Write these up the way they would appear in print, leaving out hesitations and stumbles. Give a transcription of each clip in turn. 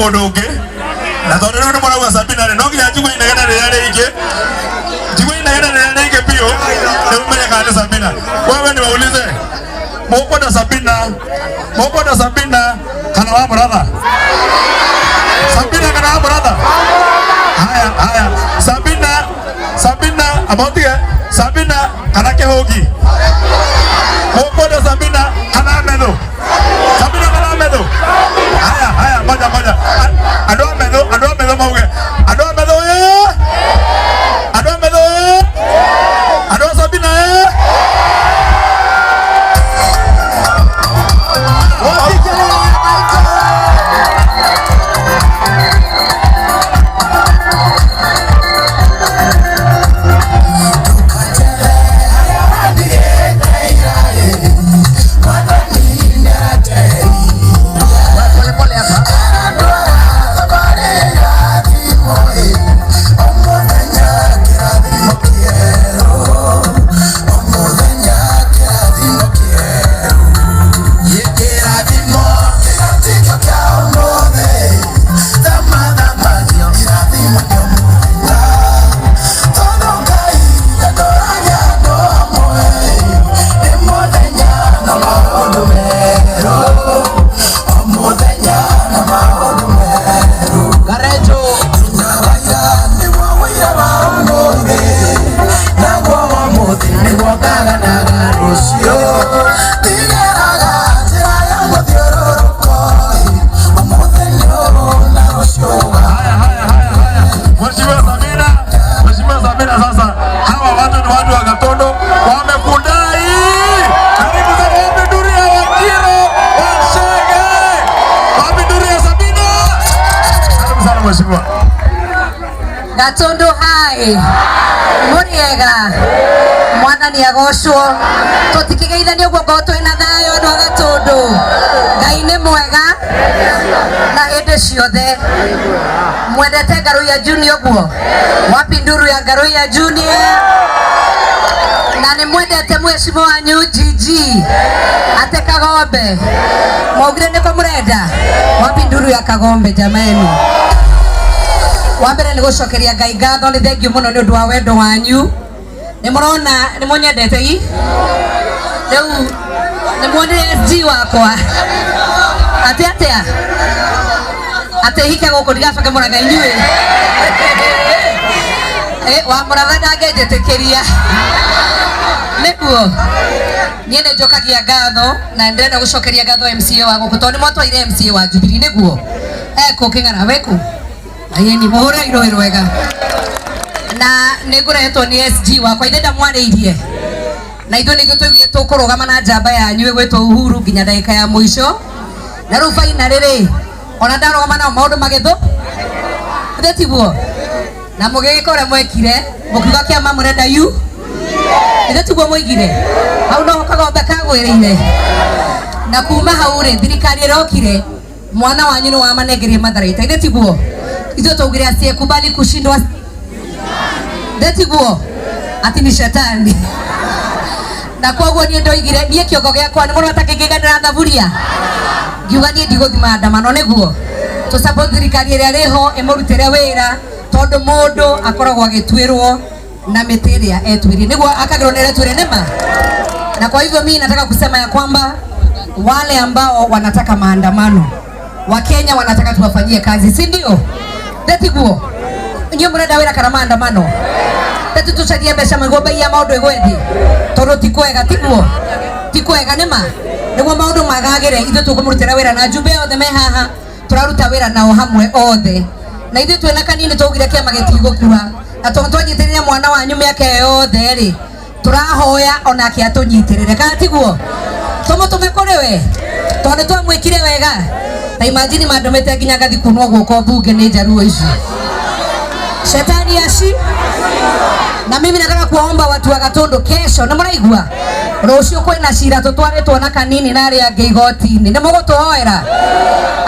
Mũndũ ũngĩ na tondũ rĩu nĩ mũrauga Sabina rĩ, no nginya njigue inegene rĩrĩa rĩingĩ, njigue inegene rĩrĩa rĩingĩ biũ nĩguo menye kana nĩ Sabina. Wewe niwaulize, mũkwenda Sabina, mũkwenda Sabina kana wa mũratha? Sabina kana wa mũratha? Haya haya, Sabina, Sabina amotige Sabina kana kĩhũngi? Mũkwenda Sabina kana methu? Sabina kana methu? Haya haya, ngoja ngoja, andũ a methu, andũ a methu mauge, andũ a methu ĩ, andũ a methu ĩ, andũ a Sabina ĩ. Pole pole hapa. Garejo. Haya haya haya haya, Mheshimiwa Sabina, Mheshimiwa Sabina, sasa hawa watu ni watu wa Gatondo wamekudai. Karibu sana wapi nduru ya Wanjiro Washege, wapi nduru ya Sabina? Karibu sana mheshimiwa. Gatundu hai muriega, mwathani agocwo. Tutikigeithania uguo ngorwo twina thayo andu a Gatundu. Ngai nĩ mwega na hĩndĩ ciothe. Mwendete Ngaruiya Junior guo? Wapi nduru ya Ngaruiya Junior? Na nĩ mwendete mheshimiwa wanyu GG ate Kagombe? Mwaugire nĩko mũrenda. Wapi nduru ya Kagombe jameni? Wa mbere nĩ gũcokeria Ngai ngatho, nĩ thengiũ mũno nĩ ũndũ wa wendo wanyu. Nĩ mũrona nĩ mũnyendete i rĩu nĩ muonire SG wakwa atĩ atĩa atĩ hike gũkũ ndigacoke mũraga inyuĩ. Eh, wa mũratha ndangĩnjĩtĩkĩria nĩguo. Niĩ nĩ njokagia ngatho na ndĩrenda gũcokeria ngatho MCA wa gũkũ tondũ nĩ mwatwaire MCA wa Jubilee nĩguo ekũ kĩng'ara weku ayeni mũhũre irũĩ rwega na nĩ ngũretwo nĩ SG wakwa ithe ndamwarĩirie na ithuĩ nĩithuĩ twaiguire tũkũrũgama na njamba yanyu ĩgwĩtwo Uhuru nginya ndagĩka ya mũico. Na rĩu finally rĩ, ona ndarũgama nao maũndũ magĩthũ ithe tiguo, na mũgĩgĩka ũrĩa mwekire mũkiuga kĩama mũrenda yu ithe tiguo mũigire hau noho Kagombe kagwĩrĩire. Na kuma hau rĩ, thirikari ĩrokire mwana wanyu nĩ wamanengerie matharaita ithe tiguo. Ithuĩ twaugire asiyekubali kushindwa ithe tiguo ati ni shetani. Na koguo niĩ ndoigire niĩ kĩongo gĩakwa nĩ mũrona ta kĩngĩiganĩra thaburia, ngiuga niĩ ndigũthiĩ maandamano nĩguo tũ support thirikari ĩrĩa ĩrĩho ĩmũrutĩre wĩra, tondũ mũndũ akoragwo agĩtuĩrwo na mĩtĩ ĩrĩa etuĩrie nĩguo akagĩrwo nĩ ĩretuĩrie nĩma. Na kwa hivyo mimi nataka kusema ya kwamba wale ambao wanataka maandamano, Wakenya wanataka tuwafanyie kazi, si ndio? Thetiguo inyuĩ mũrenda wĩra kana maandamano? Tetu tucarie mbeca nĩguo bei ya maũndũ ĩgwe thĩ, tondũ ti kwega, tiguo ti kwega nĩma, nĩguo maũndũ magagĩre. Ithuĩ tũkũmũrutĩra wĩra na njumbe othe me haha, tũraruta wĩra nao hamwe othe. Na ithuĩ twĩna kanini twaugire kĩama gĩtigũkua, na tondũ twanyitĩrĩire mwana wanyu mĩaka ĩyo yothe rĩ, tũrahoya onake atũnyitĩrĩre, kana tiguo? Tũmũtũme kũrĩ we tondũ nĩ twamwĩkire wega. Ta imagine mandũmĩte nginya ngathi kunwo guoko mbunge nĩ njaruo ici. Shetani aci. Na mimi nataka kuwaomba watu wa Gatundu, kesho nĩ mũraigua rũciũ kwĩna cira tũtwarĩtwo na kanini na arĩa angĩ igoti-inĩ, nĩ mũgũtũhoera?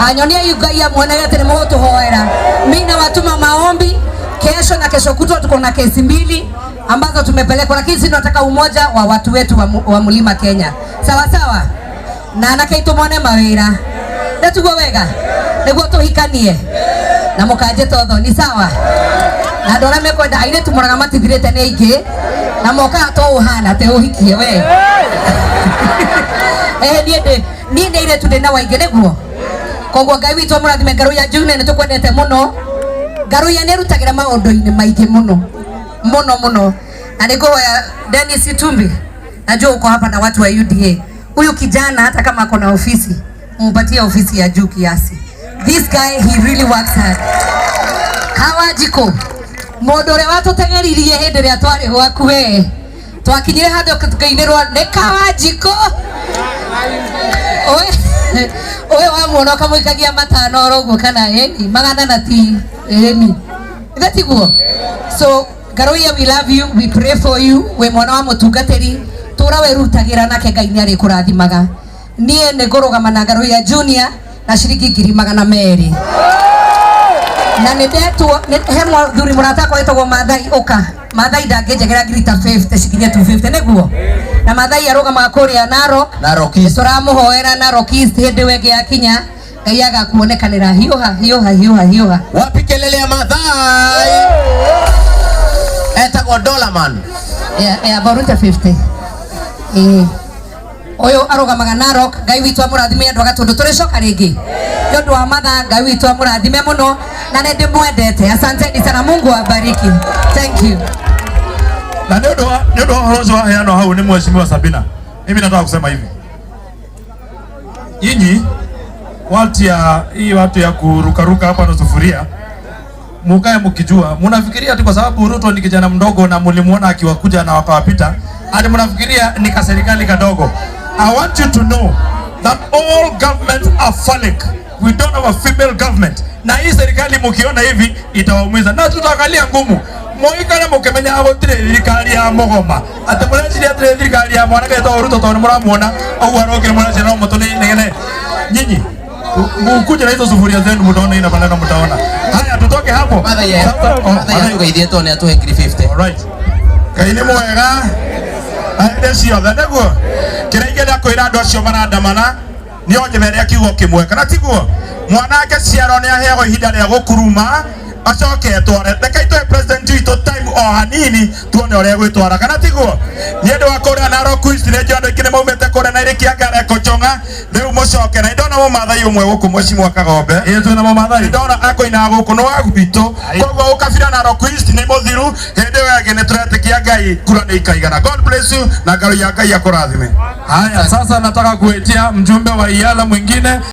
Anyonia Ngai amuonere atĩ nĩ mũgũtũhoera. Mimi nawatuma maombi kesho na kesho kutwa, tuko na kesi mbili ambazo tumepelekwa, lakini sisi tunataka umoja wa watu wetu wa Mlima Kenya, sawa sawa, na anake itũ mone mawĩra, nĩtiguo wega. Nĩguo tũhikanie na mũkanjĩta ũthoni, sawa? Na andũ arĩa mekwenda airĩtu moraga matithirĩte nĩ aingĩ na mokaga to ũhana atĩ ũhikie we. Niĩ ndĩ niĩ nĩ airĩtu ndĩ na waingĩ nĩguo. Koguo Ngai witũ amũrathime. Ngaruiya Junior, nĩ tũkwendete mũno. Ngaruiya nĩ arutagĩra maũndũ-inĩ maingĩ mũno mũno mũno, na nĩ ngũhoya Dennis Itumbi, najua uko hapa na watu wa UDA. Huyu kijana hata kama ako na ofisi, mumpatie ofisi ya juu kiasi. This guy, he really works hard. Kawajiko, mũndũ ũrĩa watũteng'eririe hĩndĩ ĩrĩa twarĩ gwaku we, twakinyire handũ tũkainĩrwo nĩ Kawajiko. Ũyũ wamuona ũkamũikagia matano oro ũguo kana ĩni magana na ti ĩni ithe tiguo. So Ngaruiya, we love you, we pray for you. Wĩ mwana wa mũtungatĩri, tũra wĩrutagĩra nake Ngai nĩ arĩkũrathimaga. Niĩ nĩ ngũrũgama na Ngaruiya Junior na ciringi 200,000, na nĩ ndetwo he mũthuri mũrata akwa wĩtagwo Mathai. Ũka Mathai, ndangĩnjegera ngiri ta 50 cikinye 250 nĩguo, na Mathai arũgamaga kũrĩa Narok. Narok East. Tũramũhoera Narok East, hĩndĩ ĩyo ĩngĩ yakinya Ngai agakuonekanĩra. Hiũha hiũha hiũha hiũha. Wapi kelele ya Mathai? Etagwo Dollarman. Ya borute 50. Ĩĩ, ũyũ arũgamaga Narok. Ngai witũ amũrathime andũ a Gatũndũ. Tũrĩcoka rĩngĩ nĩ ũndũ wa mathaa. Ngai witũ amũrathime mũno na nĩ ndĩmwendete. Asanteni sana, Mungu awabariki. Thank you. Na nĩ ũndũ wa ũhoro ũcio waheanwo hau nĩ Mheshimiwa Sabina, mimi nataka kusema hivi, nyinyi watu ya hii watu ya kurukaruka hapa na sufuria, mukae mkijua, mnafikiria ati kwa sababu Ruto ni kijana mdogo na mlimuona akiwakuja na wakawapita, ati mnafikiria ni kaserikali kadogo. I want you to know that all governments are phallic. We don't have a female government. Na hii serikali mkiona hivi itawaumiza, na tutaangalia ngumu moikare mukimenya gutire thirikari ya mugoma ati mureciria atire thirikari ya mwanake etagwo Ruto tondu muramuona ũguo arokire mureciria no mũtũnegene. Nyinyi mukuje na hizo sufuria zenu, mtaona ina maneno mtaona. Haya, tutoke hapo. Mathai ya Sasa, oh, Mathai Mathai. atugeithie tone atuhe ngiri 50. All right. Ngai nĩ mwega hĩndĩ ciothe. Nĩguo kĩrĩa ingĩenda kwĩra andũ acio marandamana nĩ o njĩmere kiugo kĩmwe, kana tiguo? Mwanake ciarwo nĩ aheagwo ihinda rĩa gũkuruma acoke etware. Reke itũhe president witũ time o hanini tuone ũrĩa egwĩtwara, kana tiguo? Nĩ ũndũ wa kũrĩa Narok East, nĩ njũĩ andũ aingĩ nĩ maumĩte kũrĩa na Irĩkia Kochong'a. Rĩu mũcoke na ndona mũmathai ũmwe gũkũ, Mheshimiwa Kagombe. Ĩĩ, twĩna mũmathai. Ndona akoina gũkũ nĩ wa gwitũ, koguo ũkabira Narok East nĩ mũthiru. Hĩndĩ ĩyo ĩngĩ nĩ tũretĩkia Ngai kura nĩ ikaigana. God bless you na Ngai ya Ngai akũrathime. Haya, sasa nataka kuitia mjumbe wa Iyala mwingine.